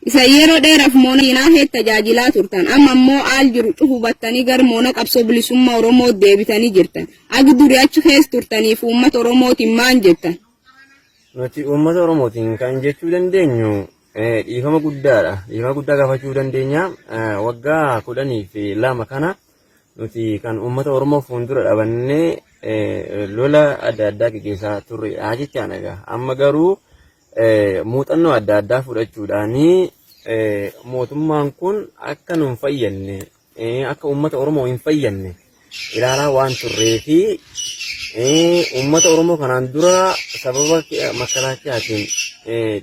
Isan yeroo dheeraaf moona diinaa keessa tajaajilaa turtan. Amma immoo haal jiru cuf hubattanii gara moona qabsoo bilisummaa Oromoo deebitanii jirtan. Agi duri achi keessa turtaniif uummata Oromootiin maan jettan? Nuti uummata Oromootiin kan jechuu dandeenyu dhiifama guddaadha. Dhiifama guddaa gaafachuu dandeenya. Waggaa 12 kana nuti kan uummata Oromoo fuuldura dhabannee lola adda addaa gaggeessaa turredha jechaadha egaa. Amma garuu muuxannoo adda addaa fudhachuudhaan mootummaan kun akka nu hin fayyadne akka uummata Oromoo hin fayyadne ilaalaa waan turree fi uummata Oromoo kanaan dura sababa makkalaakiyaatiin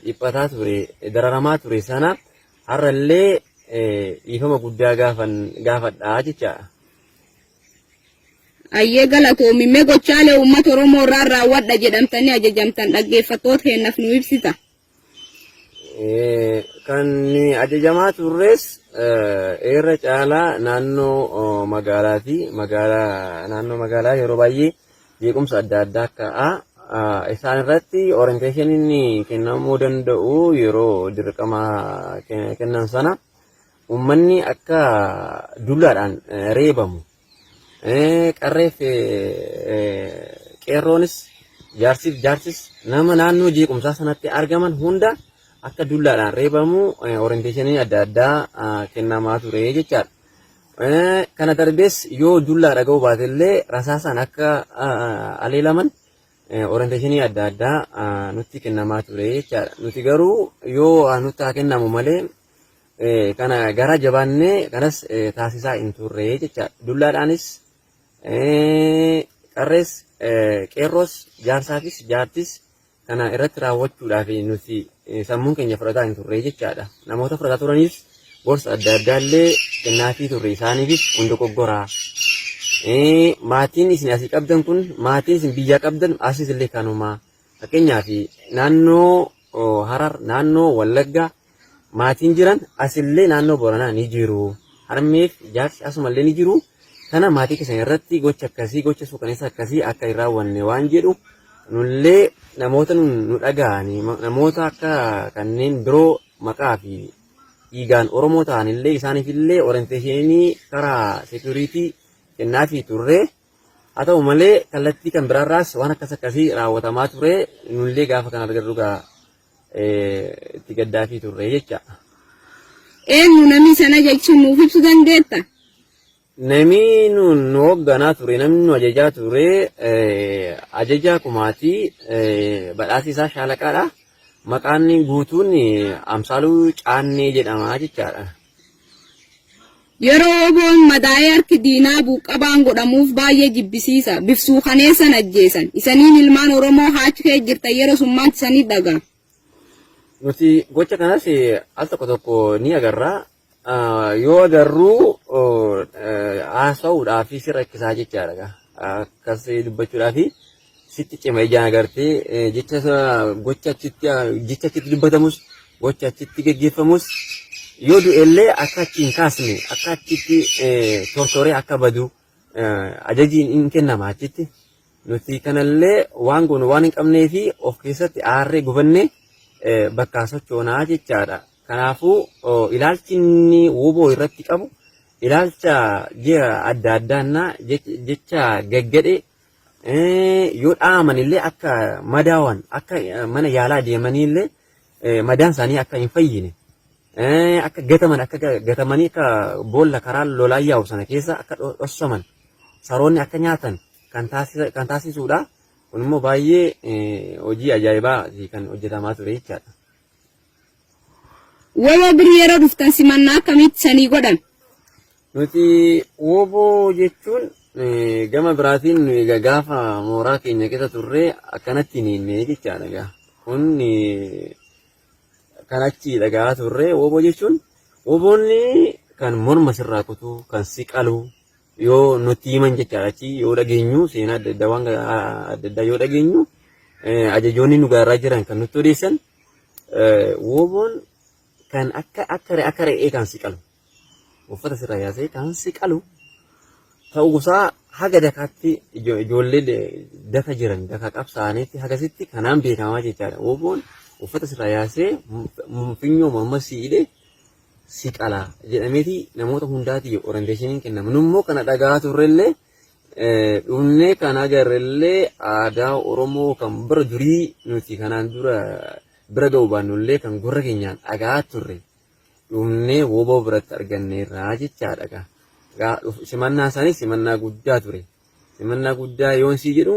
dhiphataa ture dararamaa ture sana har'allee dhiifama guddaa gaafadhaa jechaadha. Ayyee galatoomi. Mee gochaalee uummata Oromoo irraan raawwadha jedhamtanii ajajamtan dhaggeeffattoota keenyaaf nu ibsita. Kan ajajamaa turres irra caalaa naannoo magaalaati. Magaalaa naannoo magaalaa yeroo baay'ee jeequmsa adda addaa ka'a. Isaan irratti orienteeshiniin kennamuu danda'u yeroo dirqama kennan sana uummanni akka dullaadhaan reebamu qarreef qeerroonis jaarsiif jaarsis nama naannoo jeequmsaa sanatti argaman hunda akka dullaadhaan reebamu orienteeshinii adda addaa kennamaa ture jechaadha. Kana darbees yoo dullaa dhaga'uu baatellee rasaasaan akka aleelaman orienteeshinii adda addaa nutti kennamaa ture jechaadha. Nuti garuu yoo nutti haa kennamu malee kana garaa jabaannee kanas taasisaa hin turre jechaadha. Dullaadhaanis qarrees qeerroos jaarsaafis jaartis kana irratti raawwachuudhaaf nuti sammuun keenya fudhataa hin turre jechaadha. Namoota fudhataa turaniif gorsa adda addaallee kennaafii turre isaaniifis kun dogoggoraa. Maatiin isin asii qabdan kun maatiin isin biyyaa qabdan asis illee kanuma. Fakkeenyaaf naannoo Harar, naannoo Wallaggaa maatiin jiran asillee naannoo Booranaa ni jiru. Harmeef jaarsi asumallee ni jiru. Kana maatii keessan irratti gocha akkasii, gocha suukaneessa akkasii akka hin raawwanne waan jedhu nullee namoota nu dhaga'anii namoota akka kanneen biroo maqaa fi dhiigaan Oromoo ta'an illee isaaniif illee orienteeshinii karaa security kennaafii turre. Haa ta'u malee kallattii kan biraarraas waan akkas akkasii raawwatamaa ture nullee gaafa kan argarru gaa itti gaddaafii turre jecha. Eenyu namni sana jechuun nuuf ibsuu dandeetta? Namni nu nu hoogganaa ture, namni nu ajajaa ture ajajaa kumaatii badhaasi isaa shaalaqaadha. Maqaan guutuun Amsaaluu Caannee jedhama jechaadha. Yeroo WBOn madaa'ee harki diinaa buuqqabaan godhamuuf baay'ee jibbisiisa. Bif suukaneessan ajjeesan. Isaniin ilmaan Oromoo haachi kee jirtan yeroo sun maaltu isanii dhaga'ama? Nuti gocha kanas al tokko tokko ni agarra. Yoo agarru haasa'uudhaaf si rakkisaa jechaadha. Akkas dubbachuudhaaf sitti cima ijaan agartee jecha gocha achitti jecha achitti dubbatamus gocha achitti geggeeffamus yoo du'ellee akka achi hin kaasne akka achitti tortoree akka badu ajajiin hin kennama achitti. Nuti kanallee waan goonu waan hin qabnee fi of keessatti aarree gubannee bakkaa sochoonaa jechaadha. Kanaafuu ilaalchi inni wbo irratti qabu ilaalcha ji'a adda addaannaa jecha gaggadhe yoo dhaaman illee akka madaawan akka mana yaalaa deemanii illee madaan isaanii akka hin fayyine akka gataman akka gatamanii akka boolla karaa lolaa yaa'u sana keessa akka dhossaman saroonni akka nyaatan kan taasisuudha. Kun immoo baay'ee hojii ajaa'ibaa kan hojjetamaa ture jechaadha. Wbo bir yeroo dhuftan simannaa akkamiitti sanii godhan? Nuti wbo jechuun gama biraatiin nu egaa gaafa mooraa keenya keessa turre akkanatti hin hiinne jechaadha egaa. Kun kan achi dhaga'aa turre wbo jechuun wboonni kan morma sirraa kutu kan si qalu yoo nutti himan jechaadha achi yoo dhageenyu seenaa adda addaa waan adda addaa yoo dhageenyu ajajoonni nu gaarraa jiran kan nutti odeessan Woboon kan akka akka akka re'ee kan si qalu uffata sirraa yaasee kan si qalu ta'uu isaa haga dakaatti ijoollee daka jiran daka qabsaa'anitti hagasitti kanaan beekamaa jechaadha. Woboon Uffata sirraa yaasee funyoo morma si hidhee si qala jedhameeti namoota hundaatiif orienteeshiniin kennama. Nummoo kana dhagaa turrellee dhumnee kan agarrellee aadaa Oromoo kan bara durii nuti kanaan dura bira ga'uu baannullee kan gurra keenyaan dhagaa turre dhumnee woboo biratti arganneerraa jechaadha. Simannaa isaanii simannaa guddaa ture. Simannaa guddaa yoon sii jedhu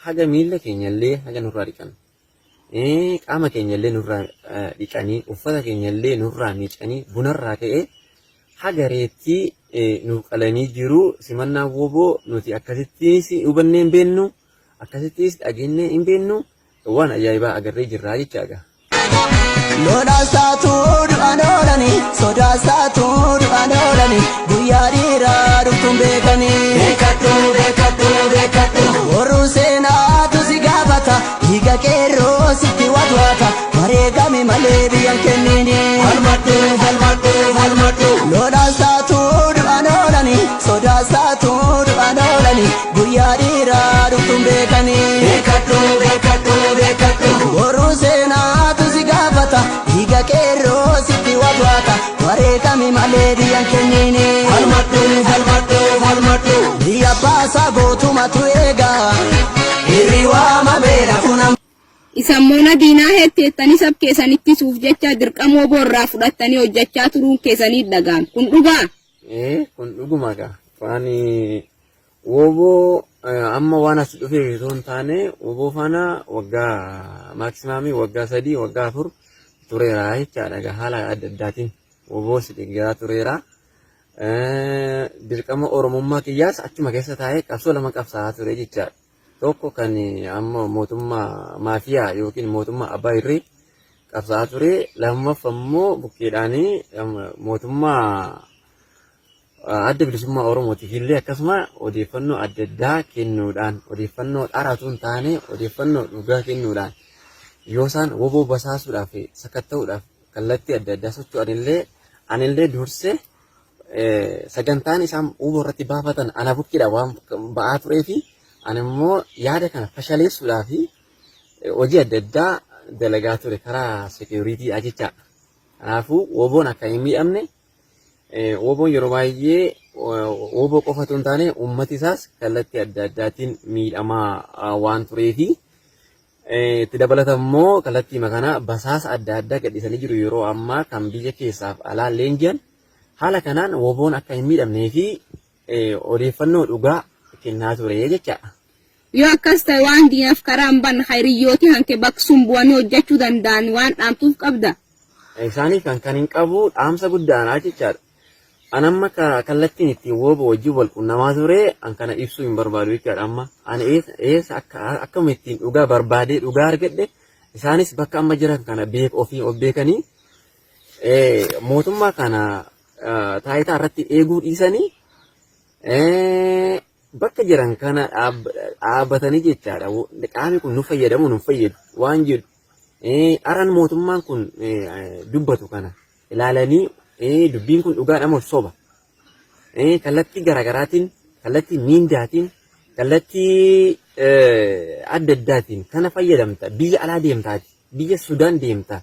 haga miilla keenyallee haga nurraa dhiqan. Qaama keenyallee nurraa dhiqanii uffata keenyallee nurraa miicanii bunarraa ka'ee haga reettii nu qalanii jiru. Simannaa woboo nuti akkasittis hubannee hin beennu, akkasittis dhageenyee hin beennu, waan ajaa'ibaa agarree jirraa jechaadha. Lolaas taatu du'an oolani, sodaas taatu du'an oolani, guyyaa dhiiraa dhuftuun beekani. Beekadhu beekadhu beekadhu. Boruu seenaatu si gaafata, dhiiga qeerroo sitti watwaata, wareegami malee biyyan kennini. Falmadhu falmadhu falmadhu. Lolaas taatu du'an oolani, sodaas taatu du'an oolani, guyyaa dhiiraa dhuftuun beekani. Beekadhu beekadhu beekadhu. Boruu seenaatu si gaafata, dhiiga qeerroo sitti watwaata, wareegami malee biyyan kennini. Falmadhu falmadhu falmadhu. Biyya baasaa gootumatu eega, irri waamameera kuna. Isan moona diinaa heetteettanii sab keessan ittisuuf jecha dirqama woboo irraa fudhattanii hojjechaa turuun keessanii dhaga'ama. Kun dhugaa? Kun dhuguma egaa. Waan woboo amma waan as dhufeef osoo hin taane woboo faana waggaa maaksimaamii waggaa 3 waggaa 4 tureera jechaadha egaa haala adda addaatiin woboo si deeggaraa tureera. Dirqama Oromummaa kiyyaas achuma keessa taa'ee qabsoo lama qabsaa'aa ture jechaadha. Tokko kan amma mootummaa maafiyaa yookiin mootummaa abbaa irree qabsaa'aa ture. Lammaffaa immoo bukkeedhaan mootummaa adda bilisummaa Oromootiif illee akkasuma odeeffannoo adda addaa kennuudhaan odeeffannoo dharaatu hin taane odeeffannoo dhugaa kennuudhaan yoo isaan woboo basaasuudhaaf sakatta'uudhaaf kallattii adda addaa socho'an illee anillee dursee sagantaan isaan woboo irratti baafatan ana bukkeedha waan ba'aa turee fi ani immoo yaada kana fashaleessuudhaaf hojii adda addaa dalagaa ture karaa seekuriitiidha jecha. Kanaafuu woboon akka hin miidhamne woboon yeroo baay'ee woboo qofa otoo hin taane uummati isaas kallattii adda addaatiin miidhamaa waan tureefi itti dabalata immoo kallattii kana basaasa adda addaa gadhiisanii jiru yeroo ammaa kan biyya keessaaf alaa leenji'an haala kanaan woboon akka hin miidhamnee fi odeeffannoo dhugaa kennaa ture jechaadha. Yoo akkas ta'e waan diinaaf karaa hin banne hiriyooti hanke baqsuun bu'anii hojjechuu danda'an waan dhaamtuuf qabda. Isaaniif kan hin qabu dhaamsa guddaadha jechaadha. An amma kallattiin ittiin woboo wajjin wal qunnamaa ture an kana ibsuu hin barbaadu jechaadha amma. Ani eessa akka akkuma ittiin dhugaa barbaadee dhugaa argadhe isaanis bakka amma jiran kana beek ofii of beekanii mootummaa kana taayitaa irratti eeguu dhiisanii bakka jiran kana dhaabbatanii jechaadha. Qaamni kun nu fayyadamu nu fayyadu waan jedhu aran mootummaan kun dubbatu kana ilaalanii dubbiin kun dhugaadha moo soba kallattii garaagaraatiin kallattii miindaatiin kallattii adda addaatiin kana fayyadamta biyya alaa deemtaati biyya Sudaan deemta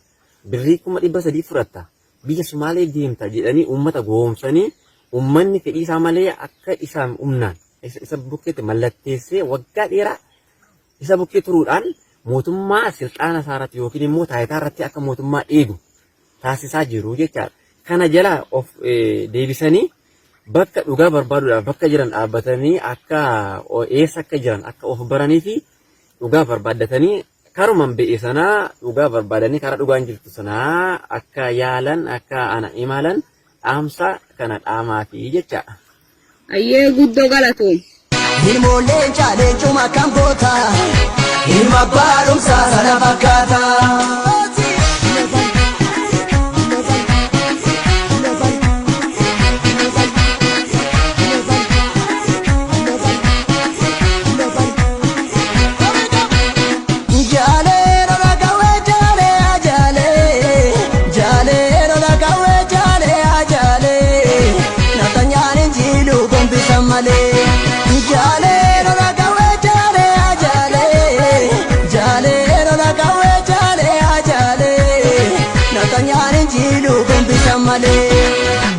birrii 300,000 fudhatta biyya Sumaalee deemta jedhanii uummata goomsanii uummanni fedhii isaa malee akka isaan humnaan isa bukkeetti mallatteessee waggaa dheeraa isa bukkee turuudhaan mootummaa silxaana isaa irratti yookiin immoo taayitaa irratti akka mootummaa eegu taasisaa jiru jechaadha. Kana jalaa of deebisanii bakka dhugaa barbaaduudhaaf bakka jiran dhaabbatanii akka eessa akka jiran akka of baranii fi dhugaa barbaaddatanii karuman be'e sanaa dhugaa barbaadanii karaa dhugaan jirtu sanaa akka yaalan akka ana imalan dhaamsa kana dhaamaafi jechaadha. Ayyee guddoo galatoom. Ilmoon leencaa leencuma kan goota, ilma abbaa dhumsaa sana fakkaata. Jaalee lola qawwee jaalee ajaalee jaalee lola qawwee jaalee ajaalee nafxanyaan injiiluu gombisan malee. Jaalee lola qawwee jaalee ajaalee jaalee lola qawwee jaalee. hin jiilu gombisa malee.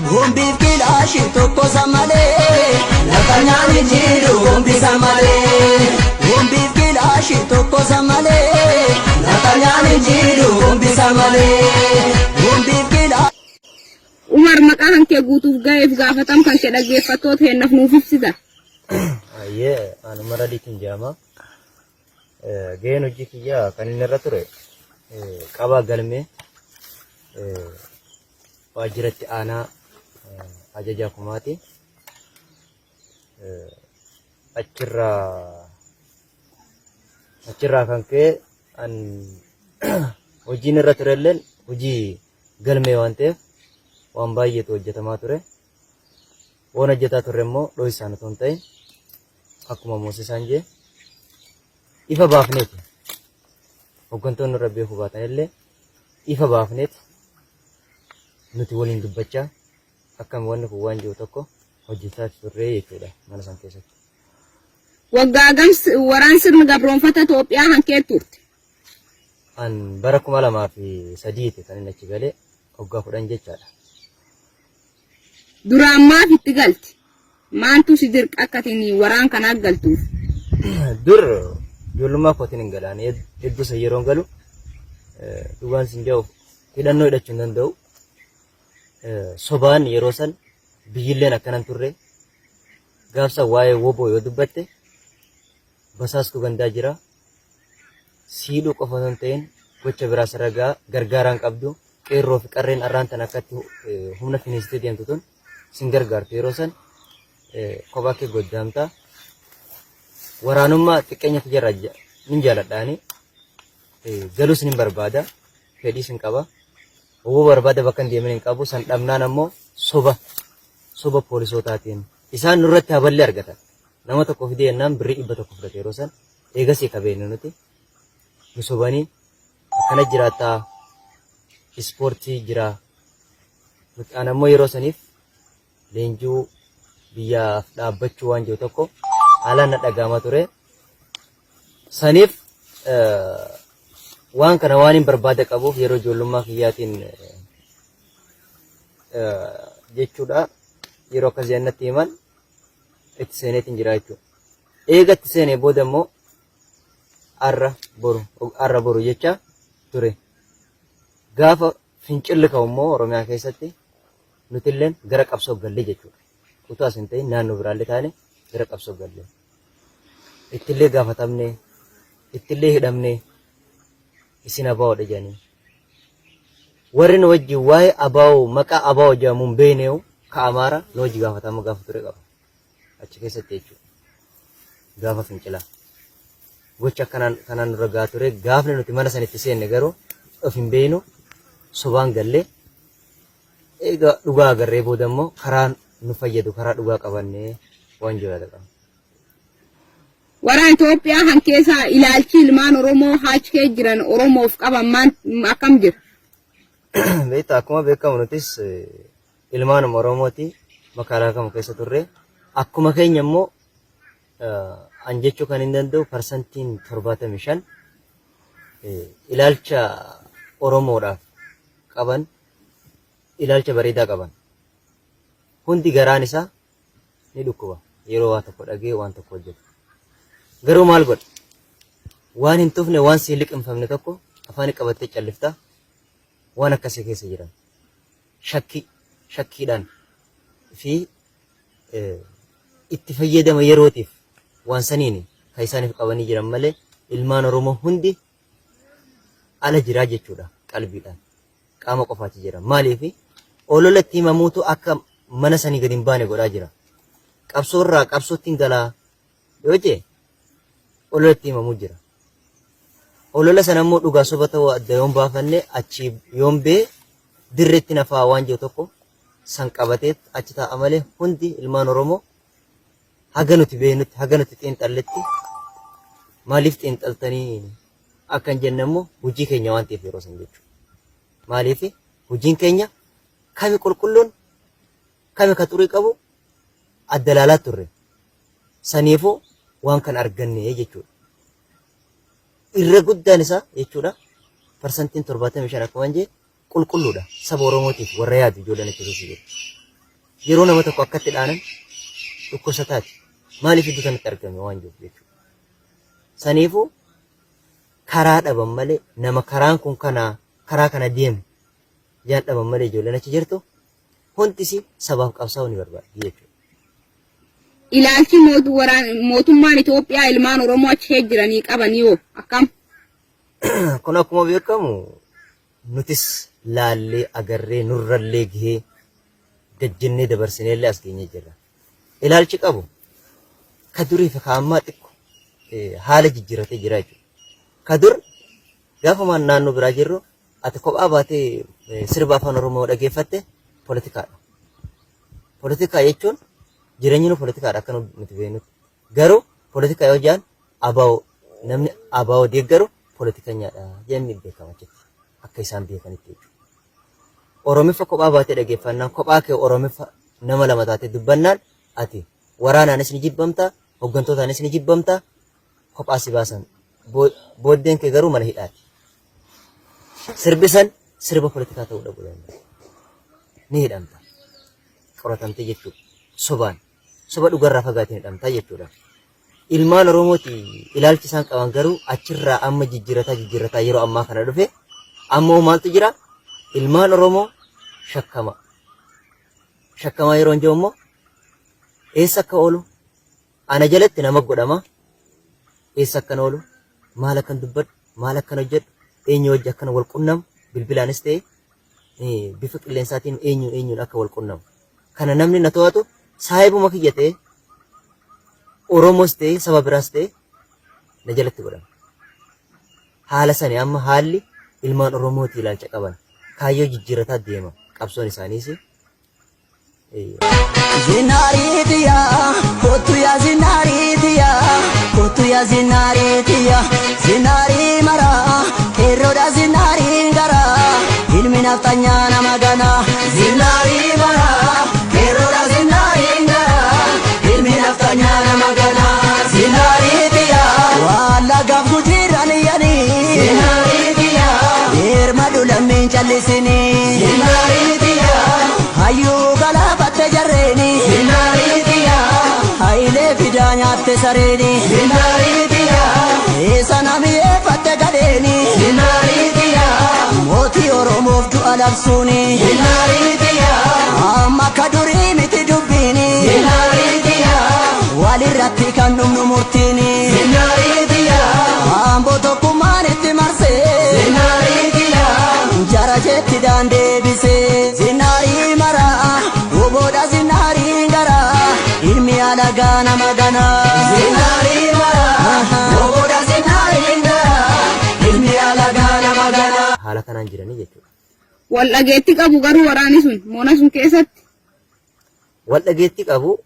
Gombiif kilaashii tokkosa malee. Nafxanyaan hin jiilu gombisa malee. Gombiif kilaashii tokkosa malee. Nafxanyaan hin jiilu gombisa malee. Gombiif kilaashii. Umar maqaa kan kee guutuuf ga'eef gaafatam kan kee dhaggeeffattoota heennaaf nuuf ibsita. Ayyee ani Umar Aliitiin jedhama. Gaheen hojii kiyyaa kan inni irra ture qabaa galmee waajjiratti aanaa ajajaa kumaati. Achirraa achirraa kan ka'e an hojiin irra turelleen hojii galmee waan ta'eef waan baay'eetu hojjetamaa ture. Waan hojjetaa turre immoo dhoksaan otoo hin ta'in akkuma Moosisaan jee ifa baafneeti. Hooggantoonni irra beekuu baatan illee ifa baafneeti nuti waliin dubbachaa akkam wanni kun waan jiru tokko hojjechaa turre jechuudha mana san keessatti. Waggaa gams waraan sirni gabroonfata Itoophiyaa hankee turte. An bara 2003 kan inni achi galee waggaa 10 jechaadha. Duraan maaf itti galte? Maantu si dirqa akka atin waraan kanaa galtuuf? Dur ijoollummaa kootiin hin galaan hedduu san yeroon galu dhugaan sin jedhu hidhannoo hidhachuu hin danda'u. Sobaan yeroo san biyyilleen akkanan turre gaafsa waa'ee woboo yoo dubbatte basaastuu gandaa jira. Siidhuu qofa osoo hin ta'in gocha biraas irra ga'a gargaaraan qabdu qeerroo fi qarreen arraan tan akkatti humna finiisitee deemtu tun sin gargaartu yeroo san kophaa kee goddaamta. Waraanummaa xiqqeenya kiyyarraa nin jaaladhaani galuus nin barbaada fedhiis hin qaba. Woboo barbaada bakka hin deemin hin qabu san dhabnaan ammoo soba soba poolisootaatiin isaan nurratti haballee argatan. Nama tokko fidee jennaan birrii 100 fudhate yeroo san eegasii ka beekne nuti nu sobanii akkana jiraattaa ispoortii jira nuti an ammoo yeroo saniif leenjuu biyyaaf dhaabbachuu waan jiru tokko haalaan na dhaga'ama ture. Saniif waan kana waan hin barbaada qabuuf yeroo ijoollummaa kiyyaatiin jechuudha yeroo akkas jedhan natti himan itti seeneetiin jira jechuudha. Eega itti seenee booda immoo arra boru arra boru jecha ture. Gaafa fincilli ka'u immoo Oromiyaa keessatti nutilleen gara qabsoo galle jechuudha. Utuu as hin ta'in naannoo biraallee taane gara qabsoo galle. Ittillee gaafatamne, ittillee hidhamne isin abaa'oodha jedhanii. Warri nu wajjin waa'ee abaa'oo maqaa abaa'oo jedhamu hin beekneewu ka Amaara nu wajji gaafatama gaafa ture qaba. Achi keessatti jechuudha. Gaafa fincilaa. Gocha akkanaan kanaan nurra gahaa ture. Gaafni nuti mana sanitti seenne garuu of hin beeknu sobaan gallee eega dhugaa agarree booda immoo karaa nu fayyadu karaa dhugaa qabannee waan jiru yaada qaba. Waraan Itoophiyaa han keessaa ilaalchi ilmaan Oromoo haach kee jiran Oromoof qaban maan akkam jira? Beektaa akkuma beekamu nutis ilmaanuma Oromooti magaalaa kam keessa turre. Akkuma keenya immoo an jechuu kan hin danda'u parsantiin 75 ilaalcha Oromoodhaaf qaban ilaalcha bareedaa qaban. Hundi garaan isaa ni dhukkuba yeroo waa tokko dhagee waan tokko hojjetu. Garuu maal godha? Waan hin tufne waan si hin liqimfamne tokko afaan qabattee callifta waan akkasii keessa jiran. Shakkii shakkiidhaan fi itti fayyadama yerootiif waan saniin kan isaaniif qabanii jiran malee ilmaan Oromoo hundi ala jiraa jechuudha qalbiidhaan. Qaama qofa achi jira. Maaliif olola itti himamuutu akka mana sanii gadi hin baane godhaa jira. Qabsoo irraa qabsootti hin galaa yoo jee olola itti himamuu jira. Olola sana immoo dhugaa soba ta'uu adda yoon baafanne achi yoon bee dirreetti nafaa waan jiru tokko san qabatee achi taa'a malee hundi ilmaan Oromoo haga nuti beeknutti haga nuti xiinxalletti maaliif xiinxaltanii akka hin jenne immoo hojii keenya waan ta'eef yeroo san jechuudha. Maaliif hojiin keenya kami qulqulluun kami ka xurii qabu adda laalaa turre. Saniifuu waan kan arganne jechuudha. Irra guddaan isaa jechuudha parsantiin 75 akkuma jee Qulqulluudha. Saba Oromootiif warra yaadu ijoolleen achi keessa jiru. Yeroo nama tokko akkatti dhaanan dhukkubsataati. Maaliif iddoo sanatti argame waan jiruuf jechuudha. Saniifuu karaa dhaban malee nama karaan kun kanaa karaa kana deemu jaan dhaban malee ijoolleen achi jirtu hundisi sabaaf qabsaa'uu ni barbaaddi jechuudha. Ilaalchi mootummaan Itoophiyaa ilmaan Oromoo achi keessa jiranii qabanii hoo akkam? Kun akkuma beekamu nutis laallee agarree nurrallee gahee gad jennee dabarsineellee as geenyee jirra. Ilaalchi qabu ka durii fi ka ammaa xiqqo haala jijjiirratee jira jechuudha. Ka dur gaafa naannoo biraa jirru ati kophaa baatee sirba afaan Oromoo dhageeffatte poolitikaadha. Poolitikaa jechuun jireenyi nu poolitikaadha akka nuti beeknutti. Garuu poolitikaa yoo jedhan ABO namni ABO deeggaru poolitikanyaadha jedhamee beekama achitti akka isaan beekanitti jechuudha. Oromiffa kophaa baatee dhageeffannaan kophaa kee Oromiffa nama lama taatee dubbannaan ati waraanaanis ni jibbamta, hoggantootaanis ni jibbamta, kophaa si baasan. Booddeen kee garuu mana hidhaati. Sirbi san sirba poolitikaa ta'uu dhabuu danda'a. Ni hidhamta. Qoratamtee jechuudha. Sobaan. Soba dhugarraa fagaateen hidhamta jechuudha. Ilmaan Oromooti ilaalchi isaan qaban garuu achirraa amma jijjiirataa jijjiirataa yeroo ammaa kana dhufe ammoo maaltu jira? Ilmaan Oromoo shakkama. Shakkamaa yeroo hin jiru immoo eessa akka oolu ana jalatti nama godhama. Eessa akkan oolu, maal akkan dubbadhu, maal akkan hojjedhu, eenyu wajji akkan wal qunnamu, bilbilaanis ta'e bifa qilleensaatiin eenyuun eenyuun akka wal qunnamu. Kana namni na to'atu saahibuma kiyya ta'e Oromoos ta'e saba biraas ta'e na jalatti godhama. Haala sani amma haalli ilmaan Oromooti ilaalcha qaban kaayyoo jijjiirrataa deema qabsoon isaaniis. Zinaarii tiyaa, kottu yaa zinaarii tiyaa, kottu yaa zinaarii tiyaa, zinaarii maraa, qeerroodha zinaarii garaa, ilmi nafxanyaa nama ganaa. Zinaarii maraa, qeerroodha zinaarii garaa, ilmi nafxanyaa nama ganaa. Zinaarii tiyaa, waan lagaaf gujiirraan iyyanii. Zinaarii tiyaa, eerma dulammiin callisinii. Zinaarii tiyaa, hayyuu galaafatte jarreeni. Zinaarii tiyaa, hayilee fidaa nyaatte sareeni. Zinaarii tiyaa, eessa nami'eeffatte gadheeni. Zinaarii tiyaa, mootii Oromoof du'a labsuuni. Zinaarii tiyaa, amma akka durii miti dubbiini. Zinaarii tiyaa, walirratti kan dhumnu murtiini. Zinaarii tiyaa, amboo tokkummaan itti marsee. Zinaarii tiyaa, jara jeetti daan deebisee. Zinaarii maraa, oboodha zinaarii garaa, ilmi alagaa nama ganaa. Zinaarii maraa, oboodha zinaarii garaa, ilmi alagaa nama ganaa. Haala kanaan jiranii jechuudha. Wal dhageetti qabu garuu waraanni sun moona sun keessatti. Wal dhageetti qabu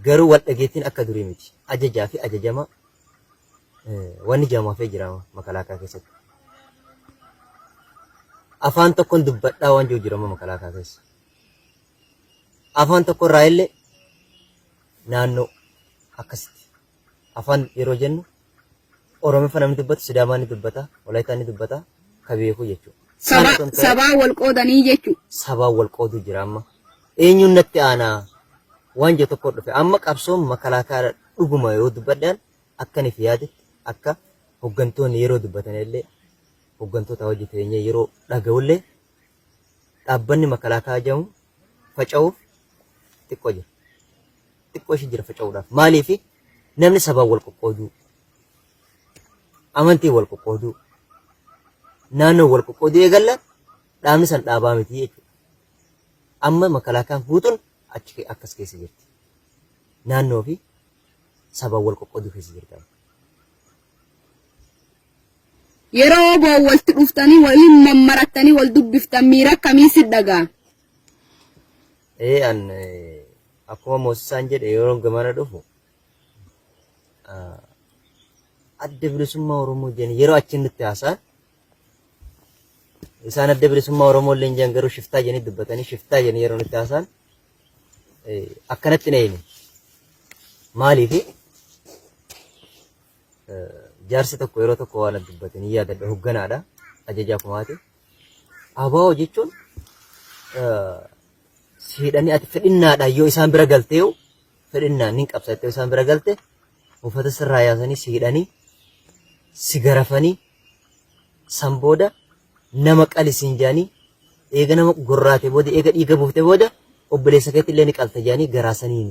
garuu wal dhageettiin akka durii miti. Ajajaa fi ajajama wanni jedhamu hafee jira makalaakaa keessatti. Afaan tokkoon dubbadhaa waan jiru jira makalaakaa keessa. Afaan tokko irraa illee naannoo akkasitti. Afaan yeroo jennu Oromiffa namni dubbatu, Sidaamaa ni dubbata, Walaayitaa ni dubbata, ka beeku jechuudha. Sabaa wal qoodanii jechuudha. Sabaan wal qooduu jira amma. Eenyuun natti aanaa waan jiru tokko dhufe. Amma qabsoon makalaakaa dhuguma yoo dubbadhaan akka nuuf yaadetti akka hoggantoonni yeroo dubbatan illee hoggantoota hojii teenyee yeroo dhaga'ullee dhaabbanni makalaakaa jedhamu faca'uuf xiqqoo jira. Xiqqoo ishee jira faca'uudhaaf. Maaliif namni sabaan wal qoqqooduu, amantiin wal qoqqooduu, naannoon wal qoqqooduu eegalla dhaabni san dhaabaa miti jechuudha. Amma makalaakaan guutuun achi akkas keessa jirti. Naannoo fi sabaan wal qoqqooduu keessa jirti. Yeroo oboo walitti dhuftanii waliin mammarattanii wal dubbiftan miira akkamii si dhaga'ama? Ee an akkuma Moosisaan jedhe yeroo gamana dhufu adda bilisummaa Oromoo jedhanii yeroo achiin nutti haasa'an isaan adda bilisummaa Oromoo illee hin jedhan garuu shiftaa jedhanii dubbatanii shiftaa jedhanii yeroo nutti haasa'an akkanatti na himi. Maaliif jaarsi tokko yeroo tokko waan dubbate ni yaadadha hogganaadha ajajaa kumaati. Abaa'oo jechuun si hidhanii ati fedhinnaadhaan yoo isaan bira galteeyu fedhinnaan nin qabsa jettee isaan bira galte uffata sirraa yaasanii si hidhanii si garafanii san booda nama qali siin jedhanii eega nama gorraate booda eega dhiiga buufte booda obboleessa keetti illee ni qalta jedhanii garaa saniin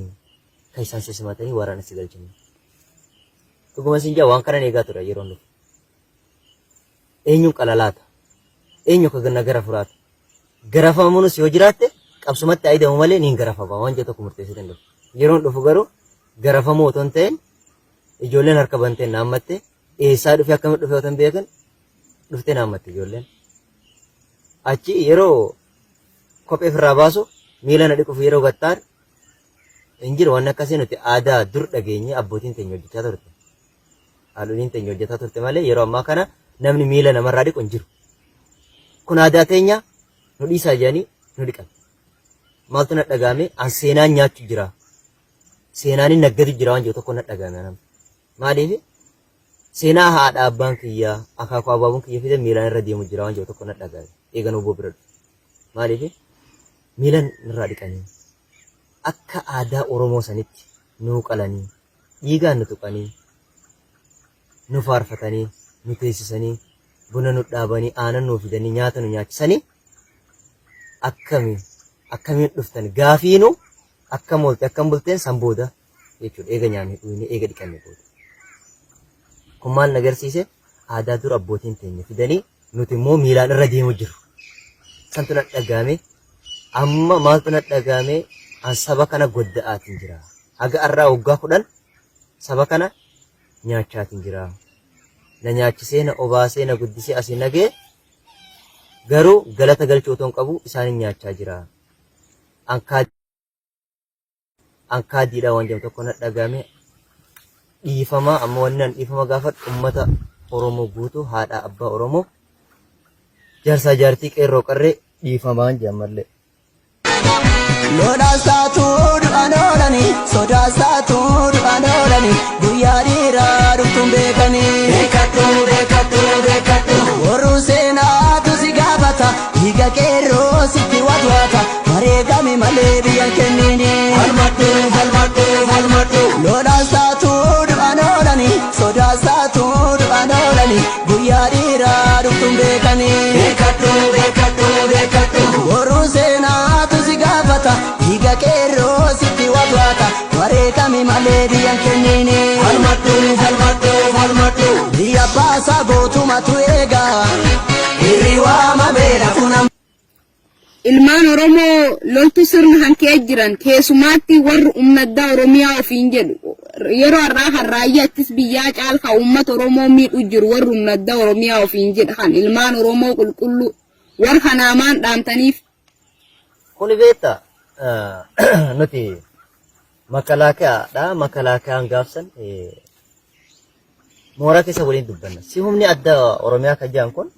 kan isaan si simatanii waraana si galchanii. Dhuguma siin jedha waan kanan eegaa ture yeroon dhufu. Eenyuun qala laata? Eenyu akka na gara furaata? Garafamuunis yoo jiraatte qabsumatti ayidamu malee niin garafama waan jedhu tokko murteessiteen dhufu. Yeroon dhufu garuu garafamuu otoo hin ta'in ijoolleen harka banteen na hammatte eessaa dhufe akkamitti dhufe otoo hin beekin dhuftee na hammatte ijoolleen. Achi yeroo kophee ofirraa baasu miila na dhiquuf yeroo gattaan hin jiru waan akkasii nuti aadaa dur dhageenye abbootiin teenya hojjechaa turte. Haadholiin teenya hojjetaa turte malee yeroo ammaa kana namni miila namarraa dhiqu hin jiru. Kun aadaa teenya nu dhiisaa jedhanii nu dhiqan. Maaltu na dhaga'ame an seenaan nyaachu jira. Seenaan hin naggatu jira waan jiru tokko na dhaga'ame anam. Maaliif seenaa haadha abbaan kiyyaa akaakuu abaabuun kiyya fide miilaan irra deemu jira waan jiru tokko na dhaga'ame. Eegan obbo bira dhufe. Maaliif miilan irraa dhiqanii akka aadaa Oromoo sanitti nuu qalanii dhiigaan nu tuqanii, nu faarfatanii, nu teessisanii, buna nu dhaabanii, aanan nuu fidanii, nyaata nu nyaachisanii akkami akkamiin dhuftan gaafiinu akkam oolte akkam bulteen san booda jechuudha eega nyaanne dhuyne eega dhiqanne booda. Kun maal na agarsiise aadaa dur abbootiin teenya fidanii nuti immoo miilaan irra deemu jiru. Santu na dhagaame amma maaltu na dhagaame an saba kana godda'aatiin jira. Haga arraa waggaa 10 saba kana nyaachaatiin jira. Na nyaachisee na obaasee na guddisee asiin na ga'e garuu galata galchuu otoo hin qabu isaanin nyaachaa jira. An An kaadiidha waan jedhamu tokko na dhagahame. Dhiifama amma wanni an dhiifama gaafadhu ummata Oromoo guutuu haadha abbaa Oromoo jaarsaa jaartii qeerroo qarree dhiifamaan jedhan mallee. Lolaas taatu du'an oolani, sodaas taatu du'an oolani, guyyaa dhiiraa dhuftuun beekani. Beekadhu beekadhu beekadhu. Boruu seenaatu si gaafata, dhiiga qeerroo sitti watwaata, wareegami malee biyya hin kennini. Falmadhu falmadhu falmadhu. Lolaas taatu du'an oolani, sodaas taatu du'an oolani, guyyaa dhiiraa dhuftuun beekani. Beekadhu beekadhu beekadhu. Boruu seenaatu si gaafata, dhiiga qeerroo sitti watwaata, wareegami malee biyya hin kennini. Falmadhu falmadhu falmadhu. Biyya baasaa gootumatu eega, dhiirri waamamee lafuun Ilmaan Oromoo loltu sirna hankee jiran keessumaatti warri humna addaa Oromiyaa ofiin jedhu yeroo har'aa kan raayyaa ittis biyyaa caal kan uummata Oromoo miidhu jiru warri humna addaa Oromiyaa ofiin jedhu kan ilmaan Oromoo qulqulluu warra kanaa maan dhaamtaniif. Kuni beekta nuti makalaakaadha makalaakayaan gaafsan mooraa keessa waliin dubbanna. Si humni adda Oromiyaa kan jedhan kun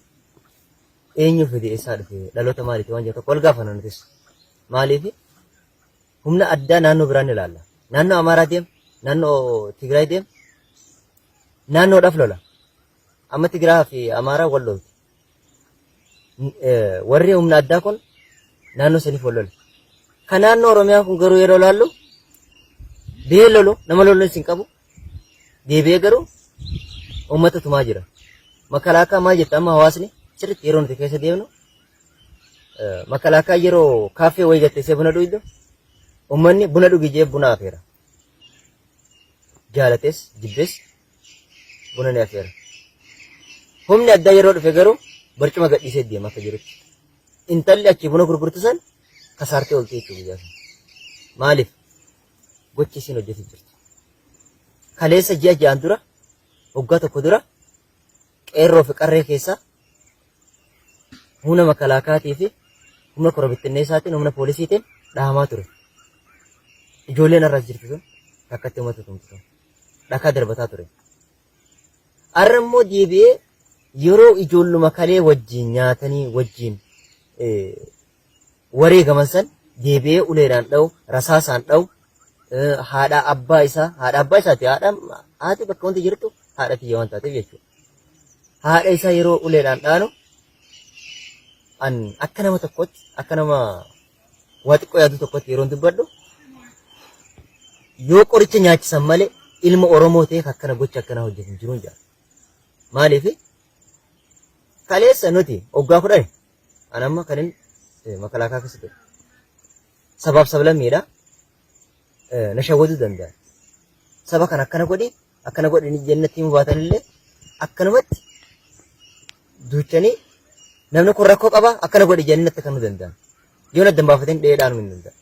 eenyu fide eessaa dhufe dhaloota maaliiti waan jedhu tokko wal gaafanna nutis. Maaliif humna addaa naannoo biraan ilaalla. Naannoo Amaaraa deem, naannoo Tigraay deem, naannoodhaaf lola. Amma Tigiraa fi Amaaraa wal lolti. Warri humna addaa kun naannoo saniif wal lola. Kan naannoo Oromiyaa kun garuu yeroo laallu biyya lolu nama loluun hin qabu. Deebi'ee garuu uummata tumaa jira. Makalaakaa maal jetta amma hawaasni sirriitti yeroo nuti keessa deemnu makalaakaa yeroo kaaffee wayii gatteessee buna dhugdu uummanni buna dhugi jee buna afeera. Jaalates jibbes buna ni afeera. Humni addaa yeroo dhufe garuu barcuma gadhiisee deema akka jirutti. Intalli achii buna gurgurtu san kasaartee oolti jechuudha guyyaa sana. Maaliif? Gochi isiin hojjetu jirtu. Kaleessa ji'a ja'an dura waggaa tokko dura qeerroo fi qarree keessaa humna makalaakaatii fi humna korobittinneessaatiin humna poolisiitiin dhahamaa ture. Ijoolleen har'as jirtu sun takkatti uummata tumtu sun dhakaa darbataa ture. Har'a immoo deebi'ee yeroo ijoolluma kalee wajjin nyaatanii wajjin wareegaman san deebi'ee uleedhaan dha'u, rasaasaan dha'u, haadha abbaa isaa, haadha abbaa isaati, haadha haati bakka wanti jirtu haadha tiyya waan taateef jechuudha. Haadha isaa yeroo uleedhaan dhaanu An akka nama tokkotti akka nama waa xiqqoo yaadu tokkotti yeroon dubbadhu yoo qoricha nyaachisan malee ilma Oromoo ta'eef akkana gocha akkana hojjetu hin jiruun jedha. Maaliif kaleessa nuti waggaa 10 an amma kan inni makalaakaa keessa ture. Sabaaf sablammiidha. Na shawwaduu danda'a. Saba kana akkana godhi akkana godhi jennatti himuu baatanillee akkanumatti duuchanii namni kun rakkoo qaba akkana godhi jennatti natti kennuu danda'an. Yoo na dambaafatan dhahee dhaanuu hin danda'an.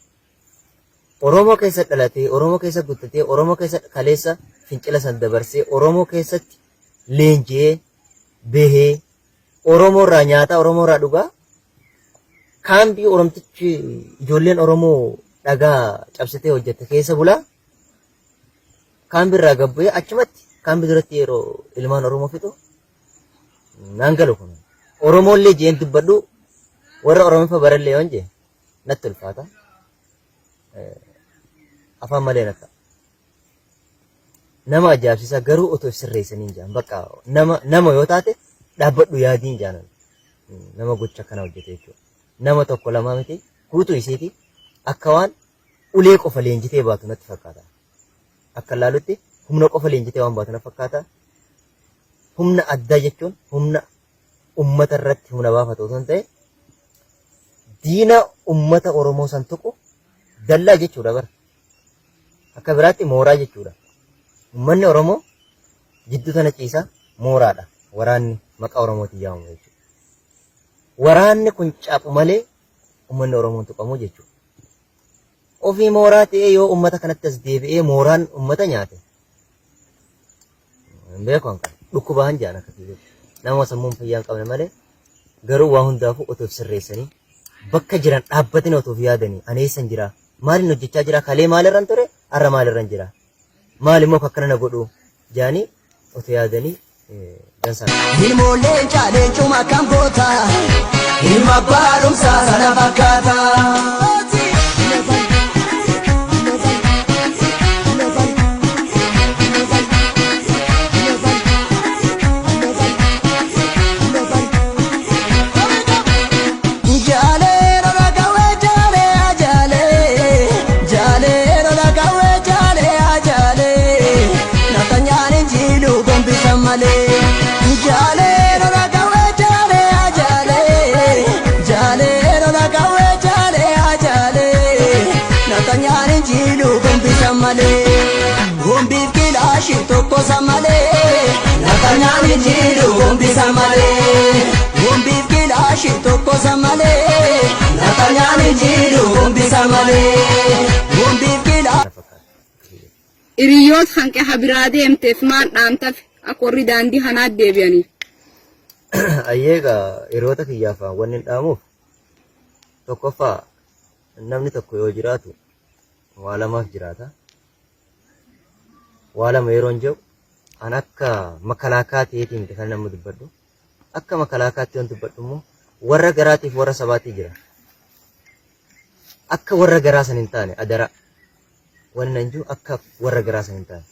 Oromoo keessa dhalatee, Oromoo keessa guddatee, Oromoo keessa kaleessa fincila san dabarsee, Oromoo keessatti leenji'ee, bahee, Oromoo irraa nyaataa, Oromoo irraa dhugaa, kaambii Oromtichi ijoolleen Oromoo dhagaa cabsitee hojjette keessa bulaa, kaambii irraa gad bu'ee achumatti kaambii duratti yeroo ilmaan Oromoo fixu naan galu kun. Oromoollee jeen dubbadhu warra Oromiffa barallee yoon jee natti ulfaata. Afaan malee natti. Nama ajaa'ibsiisaa garuu otoo of sirreessanii hin jaan. Bakka nama nama yoo taate dhaabbadhu yaadii hin jaanan. Nama gocha akkana hojjete jechuudha. Nama tokko lamaa miti guutuu isiiti akka waan ulee qofa leenjitee baatu natti fakkaata. Akka laalutti humna qofa leenjitee waan baatu natti fakkaata. Humna addaa jechuun humna ummata irratti humna baafatu osoo hin ta'e diina ummata Oromoo san tuqu dallaa jechuudha bara. Akka biraatti mooraa jechuudha. Ummanni Oromoo jidduu tana ciisa mooraadha. Waraanni maqaa Oromootiin yaamamu jechuudha. Waraanni kun caphu malee ummanni Oromoo hin tuqamu jechuudha. Ofii mooraa ta'ee yoo ummata kanatti as deebi'ee mooraan ummata nyaate hin beeku an kana. Dhukkubaan jedhan akka kiyyatti. Nama sammuun fayyaa hin qabne malee garuu waa hundaafuu otoo of sirreessanii bakka jiran dhaabbatanii otoo of yaadanii ani eessan jira maalin hojjechaa jira kalee maalirran ture har'a maalirran jira maal immoo akkana na godhu jedhanii otoo yaadanii dansaa. Ilmoon leencaa leencuma akkam goota ilma abbaa dhumsaa sana fakkaata. Jaalee lola qawwee jaalee ajaalee jaalee lola qawwee jaalee ajaalee nafxanyaan injiiluu gombisa malee. Jaalee lola qawwee jaalee ajaalee jaalee lola qawwee jaalee ajaalee nafxanyaan injiiluu gombisa malee. Gombiif kilaashii tokkosa malee nafxanyaan injiiluu gombisa malee. Gombiif kilaashii tokkosa malee nafxanyaan injiiluu gombisa malee. Gombiif kilaashii. Na fakkaata. Hiriyyoota hanqe ha biraa deemteef maan dhaamtaf akka warri daandii kanaa deebi'aniif. Ayyee egaa hiriyoota kiyyaaf wanni hin dhaamuuf tokkoffaa namni tokko yoo jiraatu waa lamaaf jiraata. Waa lama yeroon jedhu an akka makalaakaa ta'eetiin miti kan nama dubbadhu. Akka makalaakaatti yoon dubbadhu immoo warra garaatiif warra sabaatii jira. Akka warra garaa san hin taane adaraa. Wanni nan jiru akka warra garaa san hin taane.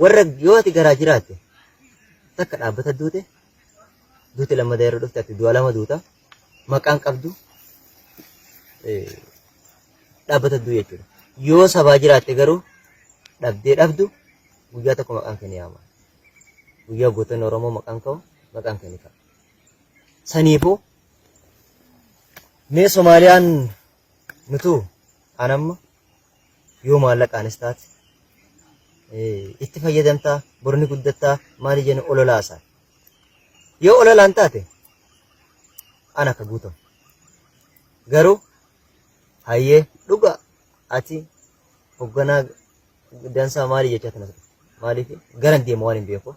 Warra yoo ati garaa jiraatte takka dhaabbata duute duute lammata yeroo dhufte ati du'a lama duuta maqaan qabdu dhaabbata du'u jechuudha. Yoo sabaa jiraatte garuu dhabdee dhabdu guyyaa tokko maqaan kee ni yaamama. Guyyaa gootonni Oromoo maqaan ka'u maqaan kee ni ka'a. Saniifuu mee Somaaliyaan nutuu an amma yoo maallaqaanis taate itti fayyadamtaa bor ni guddattaa maali jennu ololaasaa. Yoo ololaan taate ana akka guutamu. Garuu hayyee dhugaa ati hogganaa dansaa maali jechaa tana dhufte. Maaliif garan deema waan hin beekuuf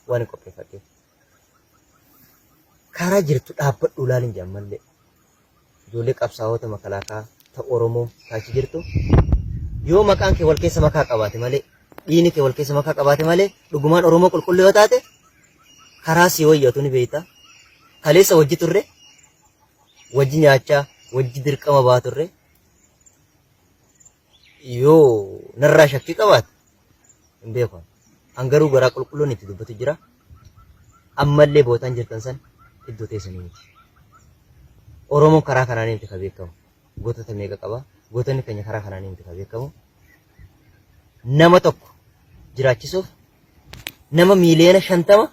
waan hin qopheeffadheef. Karaa jirtu dhaabbadhu ilaalin jedhan mallee. Ijoollee qabsaa'ota makalaakaa ta Oromoo taachi jirtu yoo maqaan kee wal keessa makaa qabaate malee dhiigni kee wal keessa makaa qabaate malee dhugumaan Oromoo qulqulluu yoo taate karaa sii wayyatu ni beekta. Kaleessa wajji turre wajji nyaachaa wajji dirqama baa turre yoo narraa shakkii qabaate hin beeku. An garuu garaa qulqulluun itti dubbatu jira. Ammallee bootaan jirtan san iddoo teessanii miti. Oromoon karaa kanaanii miti ka beekamu. Gootota meeqa qaba? Gootonni keenya karaa kanaanii miti ka beekamu. Nama tokko jiraachisuuf nama miiliyoona 50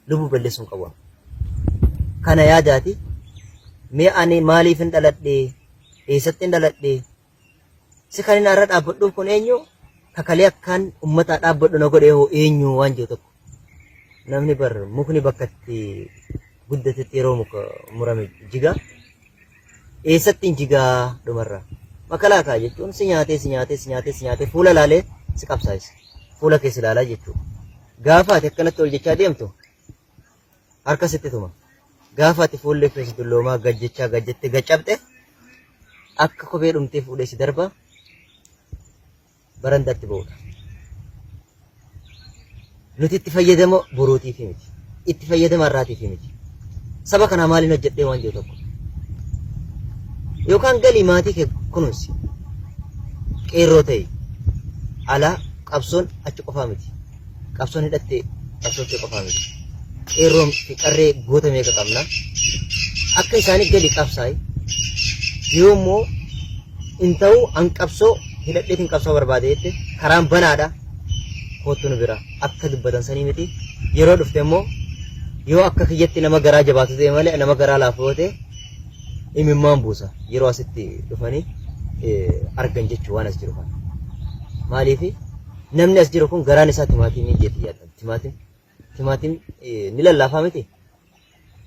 lubbuu balleessuu hin qabu. Kana yaadaati mee ani maaliif hin dhaladhe? Eessatti hin dhaladhe? Si kan inni har'a dhaabbadhuuf kun eenyu? Kakalee akkaan ummataa dhaabbadhu na godhee hoo eenyu waan jiru tokko. Namni bar mukni bakka itti guddatetti yeroo muka murame jiga. Eessatti hin jigaa dhumarra. Makalaakaa jechuun si nyaatee si nyaatee si nyaatee si nyaatee fuula laalee si qabsaa'isa. Fuula kee si ilaalaa jechuudha. Gaafa ati akkanatti ol jechaa deemtu harka sitti tuma. Gaafa ati fuulli kee si dulloomaa gad jechaa gad jettee gad cabxe akka kophee dhumtee fuudhee si darba barandaatti ba'uudha. Nuti itti fayyadama boruutiif miti. Itti fayyadama har'aatiif miti. Saba kanaa maaliin hojjedhee waan jiru tokko. Yookaan galii maatii kee kunuunsi. Qeerroo ta'i. Alaa qabsoon achi qofaa miti. Qabsoon hidhatte qabsooftee qofaa miti. Qeerroon fi qarree goota meeqa qabna. Akka isaanii gadi qabsaa'i. Yoo immoo hin ta'u an qabsoo hidhadheetiin qabsoo barbaade jette karaan banaadha. Koottu nu bira akka dubbatan sanii miti. Yeroo dhufte immoo yoo akka kiyyatti nama garaa jabaatu ta'e malee nama garaa laafu yoo ta'e imimmaan buusa yeroo asitti dhufanii argan jechuu waan as jiru kana. Maaliifi Namni as jiru kun garaan isaa timaatimii jeeti yaaddan. Timaatim timaatim ni lallaafaa miti.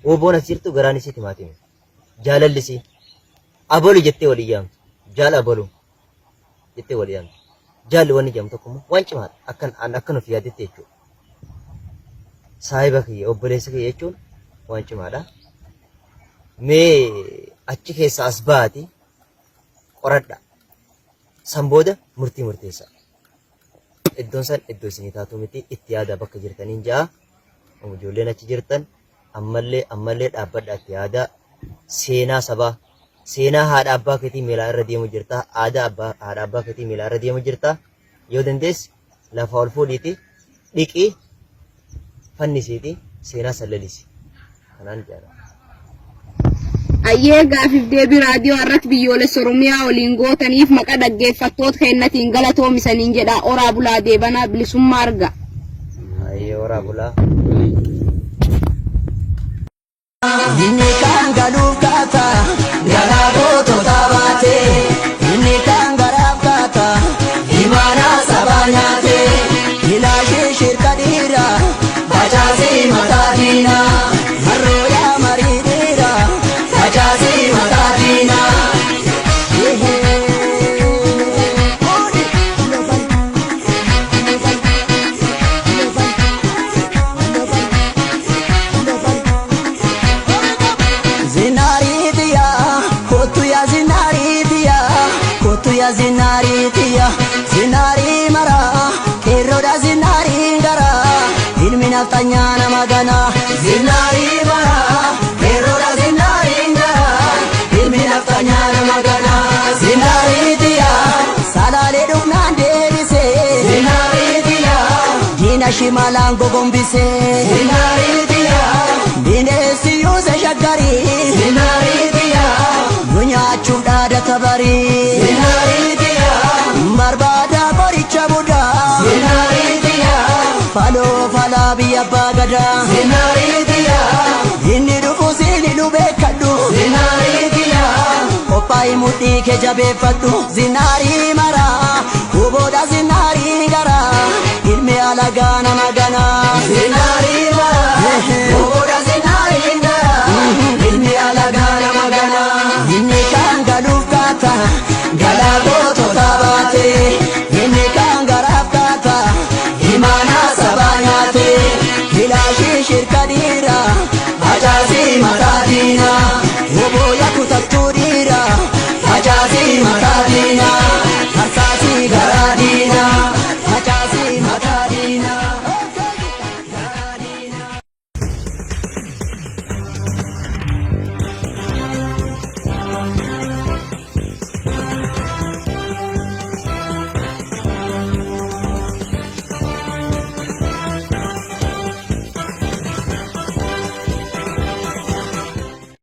Woboon as jirtu garaan isii timaatimi. Jaalalli isii abalu jettee walii yaamtu. Jaal abalu jettee walii yaamtu. Jaalli wanni jedhamu tokko immoo waan cimaadha. Akkan an akka nuuf yaadetti jechuudha. Saahiba kiyya obboleessa kiyya jechuun waan cimaadha. Mee achi keessa as baati qoradha. San booda murtii murteessaa. Iddoon san iddoo isinii taatuu miti itti yaadaa bakka jirtaniin ja'a. Ijoolleen achi jirtan ammallee ammallee dhaabbadhaa itti yaadaa. Seenaa sabaa seenaa haadha abbaa keetii miilaa irra deemu jirta. Aadaa abbaa haadha abbaa keetii miilaa irra deemu jirta. Yoo dandeesse lafa ol fuudhiiti dhiqii fannisiiti seenaa san lalisi. Kanaan jaala. Ayyee gaafiif deebii raadiyoo irratti biyyoolessa Oromiyaa waliin gootaniif maqa dhaggeeffattoota keennatiin galatoomisaniin jedha oraa bulaa deebanaa bilisummaa arga. Ayyee oraa bulaa. Inni kaan galuuf kaata garaa gootota baate. Inni kaan garaaf kaata imaanaa sabaa nyaate. Ilaashee shirka dhiira facaasii mataa diinaa. Marroo yaa marii dhiira facaasii mataa diinaa. Zinaarii tiyaa, kottu yaa zinaarii tiyaa, kottu yaa zinaarii tiyaa, zinaarii maraa, qeerroodha zinaarii garaa, ilmi nafxanyaa nama ganaa. Zinaarii maraa, qeerroodha zinaarii garaa, ilmi nafxanyaa nama ganaa. Zinaarii tiyaa, salaalee dhufnaan deebisee. Zinaarii tiyaa, diina shimalaan gogombisee. Zinaarii tiyaa. Bineensi yuuse shaggarii. Zinaarii tiyaa. Nu nyaachuuf dhaadata barii. Zinaarii tiyaa. Barbaada qoricha budaa. Zinaarii tiyaa. Faloo falaa biyya abbaa gadaa. Zinaarii tiyaa. Inni dhufu siin nu beekadhu. Zinaarii tiyaa. Qophaa'i mudhii kee jabeeffadhu. Zinaarii.